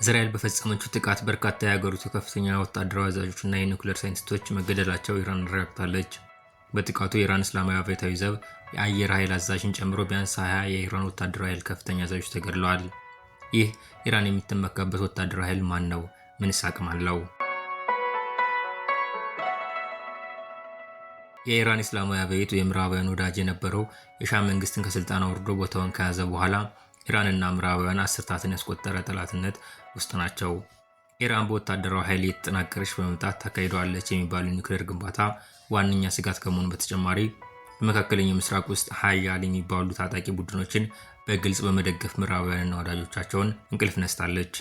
እስራኤል በፈጸመችው ጥቃት በርካታ የሀገሪቱ ከፍተኛ ወታደራዊ አዛዦችና የኒውክሌር ሳይንቲስቶች መገደላቸው ኢራን አረጋግጣለች። በጥቃቱ የኢራን እስላማዊ አብዮታዊ ዘብ የአየር ኃይል አዛዥን ጨምሮ ቢያንስ 20 የኢራን ወታደራዊ ኃይል ከፍተኛ አዛዦች ተገድለዋል። ይህ ኢራን የምትመካበት ወታደራዊ ኃይል ማን ነው? ምንስ አቅም አለው? የኢራን እስላማዊ አብዮት የምዕራባውያን ወዳጅ የነበረው የሻህ መንግስትን ከስልጣን አውርዶ ቦታውን ከያዘ በኋላ ኢራንና ምዕራባውያን አስርታትን ያስቆጠረ ጠላትነት ውስጥ ናቸው። ኢራን በወታደራዊ ኃይል እየተጠናከረች በመምጣት ታካሂደዋለች የሚባለው የኒውክሌር ግንባታ ዋነኛ ስጋት ከመሆኑ በተጨማሪ በመካከለኛው ምስራቅ ውስጥ ሀያል የሚባሉ ታጣቂ ቡድኖችን በግልጽ በመደገፍ ምዕራባውያንና ወዳጆቻቸውን እንቅልፍ ነስታለች።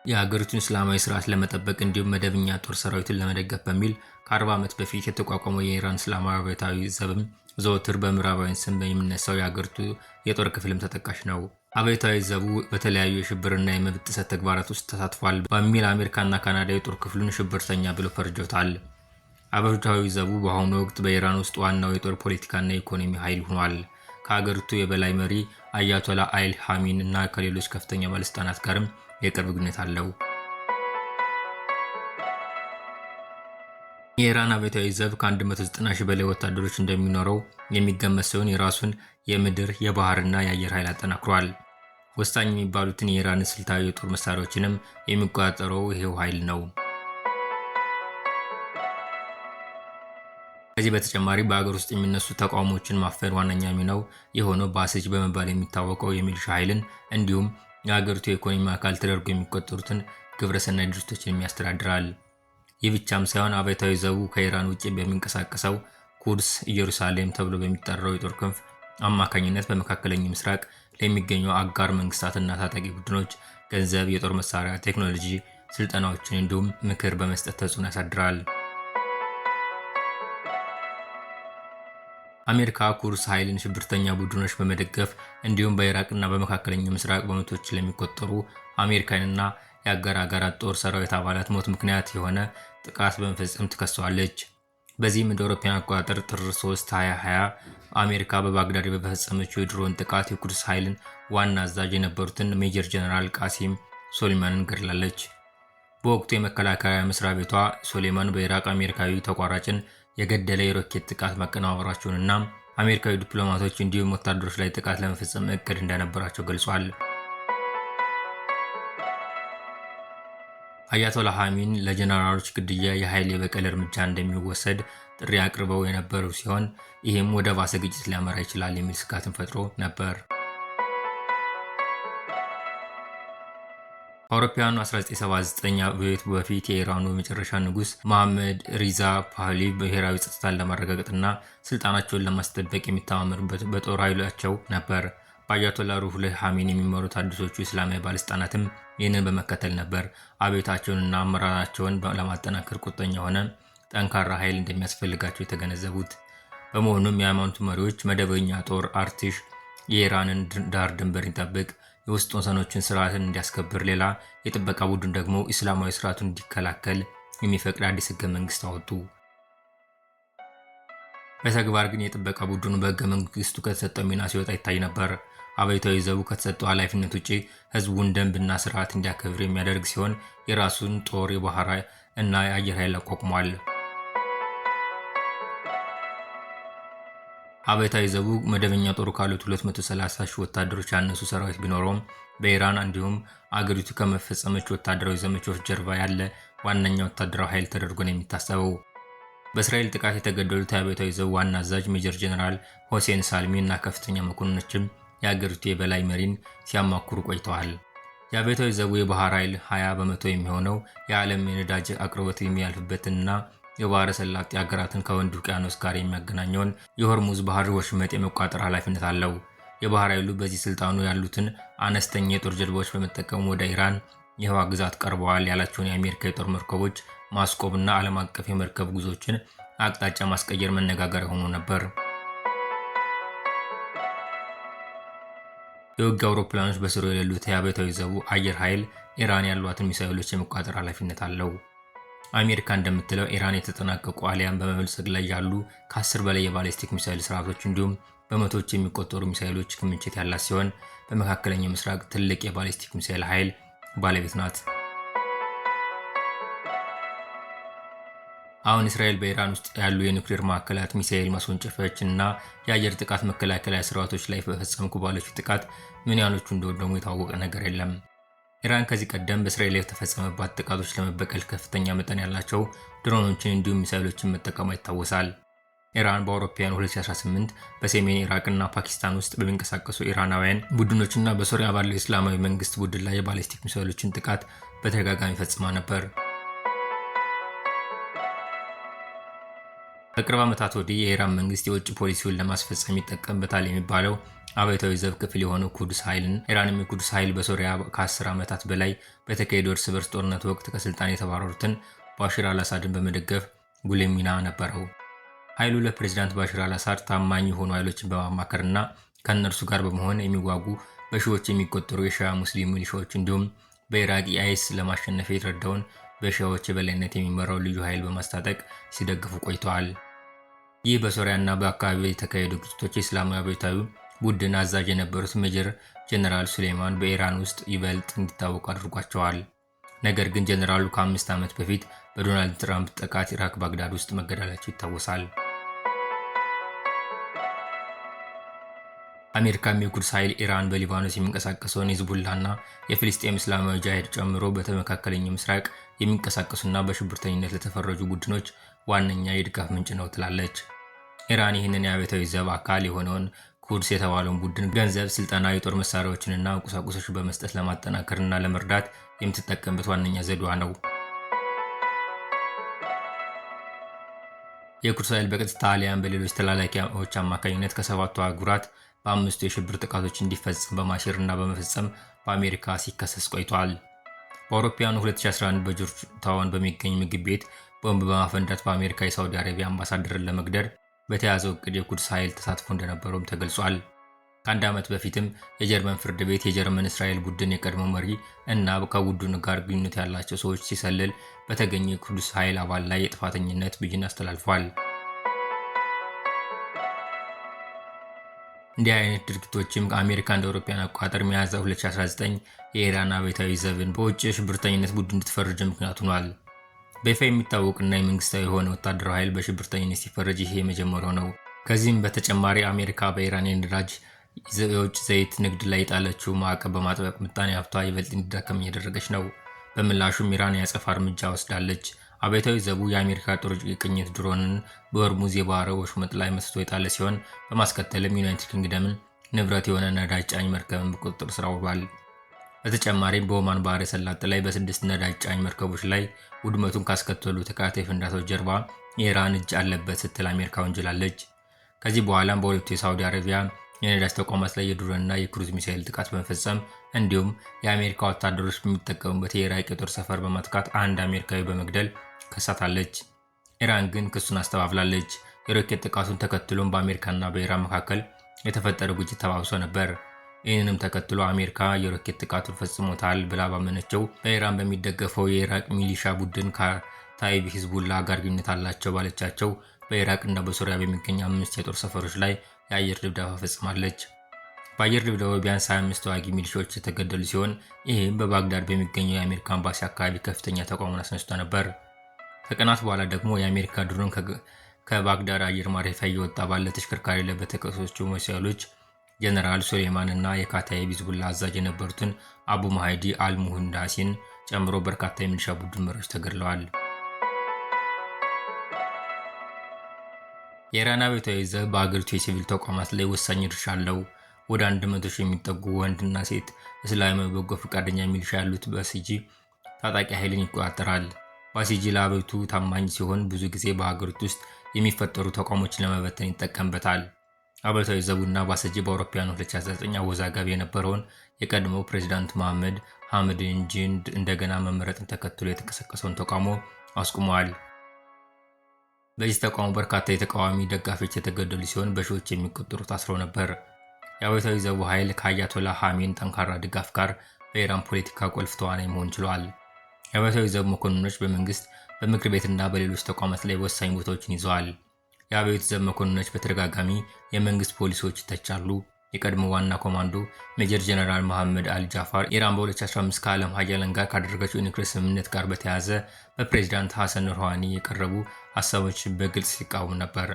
የሀገሪቱን እስላማዊ ስርዓት ለመጠበቅ እንዲሁም መደበኛ ጦር ሰራዊትን ለመደገፍ በሚል ከ40 ዓመት በፊት የተቋቋመው የኢራን እስላማዊ አብዮታዊ ዘብም ዘወትር በምዕራባውያን ስም የሚነሳው የሀገሪቱ የጦር ክፍልም ተጠቃሽ ነው። አብዮታዊ ዘቡ በተለያዩ የሽብርና የመብት ጥሰት ተግባራት ውስጥ ተሳትፏል በሚል አሜሪካና ካናዳ የጦር ክፍሉን ሽብርተኛ ብለው ፈርጆታል። አብዮታዊ ዘቡ በአሁኑ ወቅት በኢራን ውስጥ ዋናው የጦር ፖለቲካና የኢኮኖሚ ኃይል ሆኗል። ከሀገሪቱ የበላይ መሪ አያቶላ አሊ ኻሚኒ እና ከሌሎች ከፍተኛ ባለስልጣናት ጋርም የቅርብ ግንኙነት አለው። የኢራን አብዮታዊ ዘብ ከ190 ሺህ በላይ ወታደሮች እንደሚኖረው የሚገመት ሲሆን የራሱን የምድር፣ የባህርና የአየር ኃይል አጠናክሯል። ወሳኝ የሚባሉትን የኢራን ስልታዊ የጦር መሳሪያዎችንም የሚቆጣጠረው ይሄው ኃይል ነው። ከዚህ በተጨማሪ በአገር ውስጥ የሚነሱ ተቃውሞችን ማፈን ዋነኛ ሚናው የሆነው ባሲጅ በመባል የሚታወቀው የሚሊሻ ኃይልን እንዲሁም የሀገሪቱ የኢኮኖሚ አካል ተደርጎ የሚቆጠሩትን ግብረሰናይ ድርጅቶችን ያስተዳድራል። ይህ ብቻም ሳይሆን አብዮታዊ ዘቡ ከኢራን ውጭ በሚንቀሳቀሰው ኩድስ ኢየሩሳሌም ተብሎ በሚጠራው የጦር ክንፍ አማካኝነት በመካከለኛው ምስራቅ ለሚገኙ አጋር መንግስታትና ታጣቂ ቡድኖች ገንዘብ፣ የጦር መሳሪያ፣ ቴክኖሎጂ፣ ስልጠናዎችን እንዲሁም ምክር በመስጠት ተጽዕኖ ያሳድራል። አሜሪካ ኩድስ ኃይልን ሽብርተኛ ቡድኖች በመደገፍ እንዲሁም በኢራቅና በመካከለኛው ምስራቅ በመቶዎች ለሚቆጠሩ አሜሪካንና የአጋር አገራት ጦር ሰራዊት አባላት ሞት ምክንያት የሆነ ጥቃት በመፈጸም ትከሰዋለች። በዚህም እንደ አውሮፓውያን አቆጣጠር ጥር 3 2020 አሜሪካ በባግዳድ በፈጸመችው የድሮን ጥቃት የኩድስ ኃይልን ዋና አዛዥ የነበሩትን ሜጀር ጀነራል ቃሲም ሶሊማንን ገድላለች። በወቅቱ የመከላከያ መስሪያ ቤቷ ሶሌማን በኢራቅ አሜሪካዊ ተቋራጭን የገደለ የሮኬት ጥቃት ማቀነባበራቸውንና አሜሪካዊ ዲፕሎማቶች እንዲሁም ወታደሮች ላይ ጥቃት ለመፈጸም እቅድ እንደነበራቸው ገልጿል። አያቶላ ኻሚኒ ለጀነራሎች ግድያ የኃይል የበቀል እርምጃ እንደሚወሰድ ጥሪ አቅርበው የነበሩ ሲሆን ይህም ወደ ባሰ ግጭት ሊያመራ ይችላል የሚል ስጋትን ፈጥሮ ነበር። ከአውሮፓውያኑ 1979 አብዮት በፊት የኢራኑ የመጨረሻ ንጉሥ መሐመድ ሪዛ ፓህላቪ ብሔራዊ ጸጥታን ለማረጋገጥና ስልጣናቸውን ለማስጠበቅ የሚተማመኑበት በጦር ኃይላቸው ነበር። በአያቶላ ሩሆላህ ኻሚኒ የሚመሩት አዲሶቹ እስላማዊ ባለስልጣናትም ይህንን በመከተል ነበር አብዮታቸውንና አመራራቸውን ለማጠናከር ቁርጠኛ የሆነ ጠንካራ ኃይል እንደሚያስፈልጋቸው የተገነዘቡት። በመሆኑም የሃይማኖቱ መሪዎች መደበኛ ጦር አርቲሽ የኢራንን ዳር ድንበር እንዲጠብቅ፣ የውስጥ ወሰኖችን ስርዓትን እንዲያስከብር፣ ሌላ የጥበቃ ቡድን ደግሞ እስላማዊ ስርዓቱን እንዲከላከል የሚፈቅድ አዲስ ህገ መንግስት አወጡ። በተግባር ግን የጥበቃ ቡድኑ በህገ መንግስቱ ከተሰጠው ሚና ሲወጣ ይታይ ነበር። አብዮታዊ ዘቡ ከተሰጠው ኃላፊነት ውጪ ህዝቡን ደንብና ስርዓት እንዲያከብር የሚያደርግ ሲሆን የራሱን ጦር፣ የባህር እና የአየር ኃይል አቋቁሟል። አብዮታዊ ዘቡ መደበኛ ጦሩ ካሉት 230 ሺህ ወታደሮች ያነሱ ሰራዊት ቢኖረውም በኢራን እንዲሁም አገሪቱ ከመፈጸመች ወታደራዊ ዘመቻዎች ጀርባ ያለ ዋነኛ ወታደራዊ ኃይል ተደርጎ ነው የሚታሰበው። በእስራኤል ጥቃት የተገደሉት የአብዮታዊ ዘቡ ዋና አዛዥ ሜጀር ጀነራል ሆሴን ሳልሚ እና ከፍተኛ መኮንኖችም የአገሪቱ የበላይ መሪን ሲያማክሩ ቆይተዋል። የአብዮታዊ ዘቡ የባህር ኃይል 20% የሚሆነው የዓለም የነዳጅ አቅርቦት የሚያልፍበትንና የባህረ ሰላጤ ሀገራትን ከህንድ ውቅያኖስ ጋር የሚያገናኘውን የሆርሙዝ ባህር ወሽመጥ የመቆጣጠር ኃላፊነት አለው። የባህር ኃይሉ በዚህ ስልጣኑ ያሉትን አነስተኛ የጦር ጀልባዎች በመጠቀም ወደ ኢራን የህዋ ግዛት ቀርበዋል ያላቸውን የአሜሪካ የጦር መርከቦች ማስቆምና ዓለም አቀፍ የመርከብ ጉዞችን አቅጣጫ ማስቀየር መነጋገሪያ ሆኖ ነበር። የውጊያ አውሮፕላኖች በስሩ የሌሉት የአብዮታዊ ዘቡ አየር ኃይል ኢራን ያሏትን ሚሳይሎች የመቆጣጠር ኃላፊነት አለው። አሜሪካ እንደምትለው ኢራን የተጠናቀቁ አሊያም በመበልጸግ ላይ ያሉ ከ10 በላይ የባሊስቲክ ሚሳይል ስርዓቶች እንዲሁም በመቶዎች የሚቆጠሩ ሚሳኤሎች ክምችት ያላት ሲሆን በመካከለኛው ምስራቅ ትልቅ የባሊስቲክ ሚሳኤል ኃይል ባለቤት ናት። አሁን እስራኤል በኢራን ውስጥ ያሉ የኒውክሌር ማዕከላት፣ ሚሳኤል ማስወንጨፊያዎች እና የአየር ጥቃት መከላከያ ስርዓቶች ላይ በፈጸምኩ ባለችው ጥቃት ምን ያህሎቹ እንደወደሙ የታወቀ ነገር የለም። ኢራን ከዚህ ቀደም በእስራኤል ላይ የተፈጸመባት ጥቃቶች ለመበቀል ከፍተኛ መጠን ያላቸው ድሮኖችን እንዲሁም ሚሳኤሎችን መጠቀሟ ይታወሳል። ኢራን በአውሮፓውያኑ 2018 በሰሜን ኢራቅ እና ፓኪስታን ውስጥ በሚንቀሳቀሱ ኢራናውያን ቡድኖችና በሶሪያ ባለው የእስላማዊ መንግስት ቡድን ላይ የባሊስቲክ ሚሳኤሎችን ጥቃት በተደጋጋሚ ፈጽማ ነበር። ከቅርብ ዓመታት ወዲህ የኢራን መንግስት የውጭ ፖሊሲውን ለማስፈጸም ይጠቀምበታል የሚባለው አብዮታዊ ዘብ ክፍል የሆነው ኩድስ ኃይልን ኢራንም የኩድስ ኃይል በሶሪያ ከ10 ዓመታት በላይ በተካሄደው እርስ በርስ ጦርነት ወቅት ከስልጣን የተባረሩትን ባሽር አልአሳድን በመደገፍ ጉልህ ሚና ነበረው። ኃይሉ ለፕሬዚዳንት ባሽር አልአሳድ ታማኝ የሆኑ ኃይሎችን በማማከርና ከእነርሱ ጋር በመሆን የሚዋጉ በሺዎች የሚቆጠሩ የሺዓ ሙስሊም ሚሊሻዎች እንዲሁም በኢራቅ አይኤስ ለማሸነፍ የተረዳውን በሺዓዎች የበላይነት የሚመራው ልዩ ኃይል በማስታጠቅ ሲደግፉ ቆይተዋል። ይህ በሶሪያና በአካባቢው የተካሄዱ ግጭቶች የእስላማዊ አብዮታዊ ቡድን አዛዥ የነበሩት ሜጀር ጀነራል ሱሌይማን በኢራን ውስጥ ይበልጥ እንዲታወቁ አድርጓቸዋል። ነገር ግን ጀነራሉ ከ5 ዓመት በፊት በዶናልድ ትራምፕ ጥቃት ኢራቅ ባግዳድ ውስጥ መገደላቸው ይታወሳል። አሜሪካም የኩድስ ኃይል ኢራን በሊባኖስ የሚንቀሳቀሰውን ሂዝቡላና የፍልስጤም እስላማዊ ጂሃድ ጨምሮ በመካከለኛው ምስራቅ የሚንቀሳቀሱና በሽብርተኝነት ለተፈረጁ ቡድኖች ዋነኛ የድጋፍ ምንጭ ነው ትላለች። ኢራን ይህንን የአብዮታዊ ዘብ አካል የሆነውን ኩድስ የተባለውን ቡድን ገንዘብ፣ ስልጠና፣ የጦር መሳሪያዎችንና ቁሳቁሶች በመስጠት ለማጠናከርና ለመርዳት የምትጠቀምበት ዋነኛ ዘዴዋ ነው። የኩድስ ኃይል በቀጥታ አሊያም በሌሎች ተላላኪዎች አማካኝነት ከሰባቱ አህጉራት በአምስቱ የሽብር ጥቃቶች እንዲፈጸም በማሴርና በመፈጸም በአሜሪካ ሲከሰስ ቆይቷል። በአውሮፓውያኑ 2011 በጆርጅ ታውን በሚገኝ ምግብ ቤት ቦምብ በማፈንዳት በአሜሪካ የሳውዲ አረቢያ አምባሳደርን ለመግደል በተያዘው እቅድ የኩድስ ኃይል ተሳትፎ እንደነበረውም ተገልጿል። ከአንድ ዓመት በፊትም የጀርመን ፍርድ ቤት የጀርመን እስራኤል ቡድን የቀድሞ መሪ እና ከቡድኑ ጋር ግንኙነት ያላቸው ሰዎች ሲሰልል በተገኘ የኩድስ ኃይል አባል ላይ የጥፋተኝነት ብይን አስተላልፏል። እንዲህ አይነት ድርጊቶችም አሜሪካ እንደ አውሮፓውያን አቆጣጠር ሚያዝያ 2019 የኢራን አብዮታዊ ዘብን በውጭ የሽብርተኝነት ቡድን እንድትፈርጅ ምክንያት ሆኗል። በይፋ የሚታወቅና የመንግስታዊ የሆነ ወታደራዊ ኃይል በሽብርተኝነት ሲፈረጅ ይሄ የመጀመሪያው ነው። ከዚህም በተጨማሪ አሜሪካ በኢራን የነዳጅ የውጭ ዘይት ንግድ ላይ የጣለችው ማዕቀብ በማጥበቅ ምጣኔ ሀብቷ ይበልጥ እንዲዳከም እያደረገች ነው። በምላሹም ኢራን የአጸፋ እርምጃ ወስዳለች። አብዮታዊ ዘቡ የአሜሪካ ጦር የቅኝት ድሮንን በሆርሙዝ የባህረ ወሽመጥ ላይ መስቶ የጣለ ሲሆን በማስከተልም ዩናይትድ ኪንግደምን ንብረት የሆነ ነዳጅ ጫኝ መርከብን በቁጥጥር ስር አውሏል። በተጨማሪም በኦማን ባህረ ሰላጤ ላይ በስድስት ነዳጅ ጫኝ መርከቦች ላይ ውድመቱን ካስከተሉ ተከታታይ ፍንዳታዎች ጀርባ የኢራን እጅ አለበት ስትል አሜሪካ ወንጅላለች። ከዚህ በኋላም በሁለቱ የሳውዲ አረቢያ የነዳጅ ተቋማት ላይ የድሮንና የክሩዝ ሚሳይል ጥቃት በመፈጸም እንዲሁም የአሜሪካ ወታደሮች በሚጠቀሙበት የኢራቅ የጦር ሰፈር በማጥቃት አንድ አሜሪካዊ በመግደል ከሳታለች። ኢራን ግን ክሱን አስተባብላለች። የሮኬት ጥቃቱን ተከትሎም በአሜሪካና በኢራን መካከል የተፈጠረው ግጭት ተባብሶ ነበር። ይህንንም ተከትሎ አሜሪካ የሮኬት ጥቃቱን ፈጽሞታል ብላ ባመነችው በኢራን በሚደገፈው የኢራቅ ሚሊሻ ቡድን ከታይብ ሂዝቡላ ጋር ግንኙነት አላቸው ባለቻቸው በኢራቅ እና በሶሪያ በሚገኙ 5 የጦር ሰፈሮች ላይ የአየር ድብደባ ፈጽማለች። በአየር ድብደባው ቢያንስ 25 ተዋጊ ሚሊሻዎች የተገደሉ ሲሆን ይህም በባግዳድ በሚገኘው የአሜሪካ ኤምባሲ አካባቢ ከፍተኛ ተቃውሞን አስነስቶ ነበር። ከቀናት በኋላ ደግሞ የአሜሪካ ድሮን ከባግዳድ አየር ማረፊያ እየወጣ ባለ ተሽከርካሪ ላይ በተተኮሱ ሚሳኤሎች ጀነራል ሱሌይማን እና የካታይብ ሂዝቡላ አዛዥ የነበሩትን አቡ ማህዲ አልሙህንዳሲን ጨምሮ በርካታ የሚሊሻ ቡድን መሪዎች ተገድለዋል። የኢራን አብዮታዊ ዘብ በአገሪቱ የሲቪል ተቋማት ላይ ወሳኝ ድርሻ አለው። ወደ 100 ሺህ የሚጠጉ ወንድና ሴት እስላማዊ በጎ ፈቃደኛ ሚሊሻ ያሉት ባሲጂ ታጣቂ ኃይልን ይቆጣጠራል። ባሲጂ ለአብዮቱ ታማኝ ሲሆን ብዙ ጊዜ በሀገሪቱ ውስጥ የሚፈጠሩ ተቋሞችን ለመበተን ይጠቀምበታል። አብዮታዊ ዘቡና ባሲጂ በአውሮፓውያኑ 2019 አወዛጋቢ የነበረውን የቀድሞው ፕሬዚዳንት መሐመድ ሐምድንጂድ እንደገና መመረጥን ተከትሎ የተቀሰቀሰውን ተቃውሞ አስቁመዋል። በዚህ ተቃውሞ በርካታ የተቃዋሚ ደጋፊዎች የተገደሉ ሲሆን በሺዎች የሚቆጠሩ ታስረው ነበር። የአብዮታዊ ዘቡ ኃይል ከአያቶላ ኻሜኒ ጠንካራ ድጋፍ ጋር በኢራን ፖለቲካ ቁልፍ ተዋናይ መሆን ችሏል። የአብዮታዊ ዘብ መኮንኖች በመንግስት፣ በምክር ቤትና በሌሎች ተቋማት ላይ ወሳኝ ቦታዎችን ይዘዋል። የአብዮት ዘብ መኮንኖች በተደጋጋሚ የመንግስት ፖሊሲዎች ይተቻሉ። የቀድሞ ዋና ኮማንዶ ሜጀር ጀነራል መሐመድ አሊ ጃፋር ኢራን በ2015 ከዓለም ሀያላን ጋር ካደረገችው የኒውክሌር ስምምነት ጋር በተያያዘ በፕሬዚዳንት ሐሰን ሩሃኒ የቀረቡ ሀሳቦች በግልጽ ሲቃወሙ ነበር።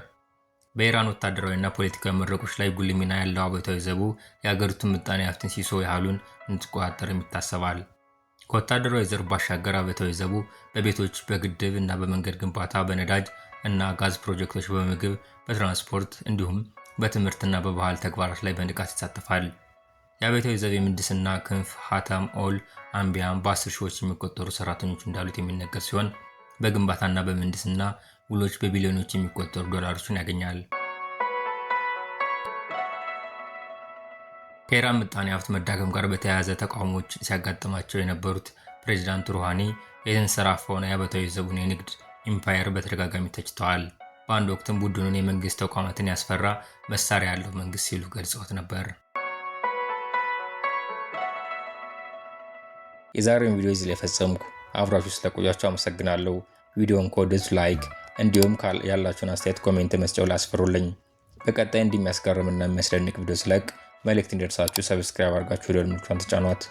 በኢራን ወታደራዊና ፖለቲካዊ መድረኮች ላይ ጉልህ ሚና ያለው አብዮታዊ ዘቡ የአገሪቱን ምጣኔ ሀብትን ሲሶ ያህሉን እንዲቆጣጠርም ይታሰባል። ከወታደራዊ ዘርፍ ባሻገር አብዮታዊ ዘቡ በቤቶች፣ በግድብ እና በመንገድ ግንባታ፣ በነዳጅ እና ጋዝ ፕሮጀክቶች፣ በምግብ፣ በትራንስፖርት እንዲሁም በትምህርትና በባህል ተግባራት ላይ በንቃት ይሳተፋል። የአብዮታዊ ዘብ የምህንድስና ክንፍ ሀተም ኦል አንቢያም በ10 ሺዎች የሚቆጠሩ ሰራተኞች እንዳሉት የሚነገር ሲሆን በግንባታና በምህንድስና ውሎች በቢሊዮኖች የሚቆጠሩ ዶላሮችን ያገኛል። ከኢራን ምጣኔ ሀብት መዳከም ጋር በተያያዘ ተቃውሞዎች ሲያጋጥማቸው የነበሩት ፕሬዚዳንት ሩሃኒ የተንሰራፋውን የአብዮታዊ ዘቡን የንግድ ኢምፓየር በተደጋጋሚ ተችተዋል። በአንድ ወቅትም ቡድኑን የመንግስት ተቋማትን ያስፈራ መሳሪያ ያለው መንግስት ሲሉ ገልጸውት ነበር። የዛሬውን ቪዲዮ እዚህ ላይ ፈጸምኩ። አብራችሁ ስለቆያችሁ አመሰግናለሁ። ቪዲዮን ከወደዱት like፣ እንዲሁም ያላችሁን አስተያየት comment መስጫው ላይ አስፍሩልኝ። በቀጣይ እንዲህ የሚያስገርምና የሚያስደንቅ ቪዲዮ ስለቅ መልእክት እንዲደርሳችሁ subscribe አድርጋችሁ ደወል ምልክቱን ተጫኗት።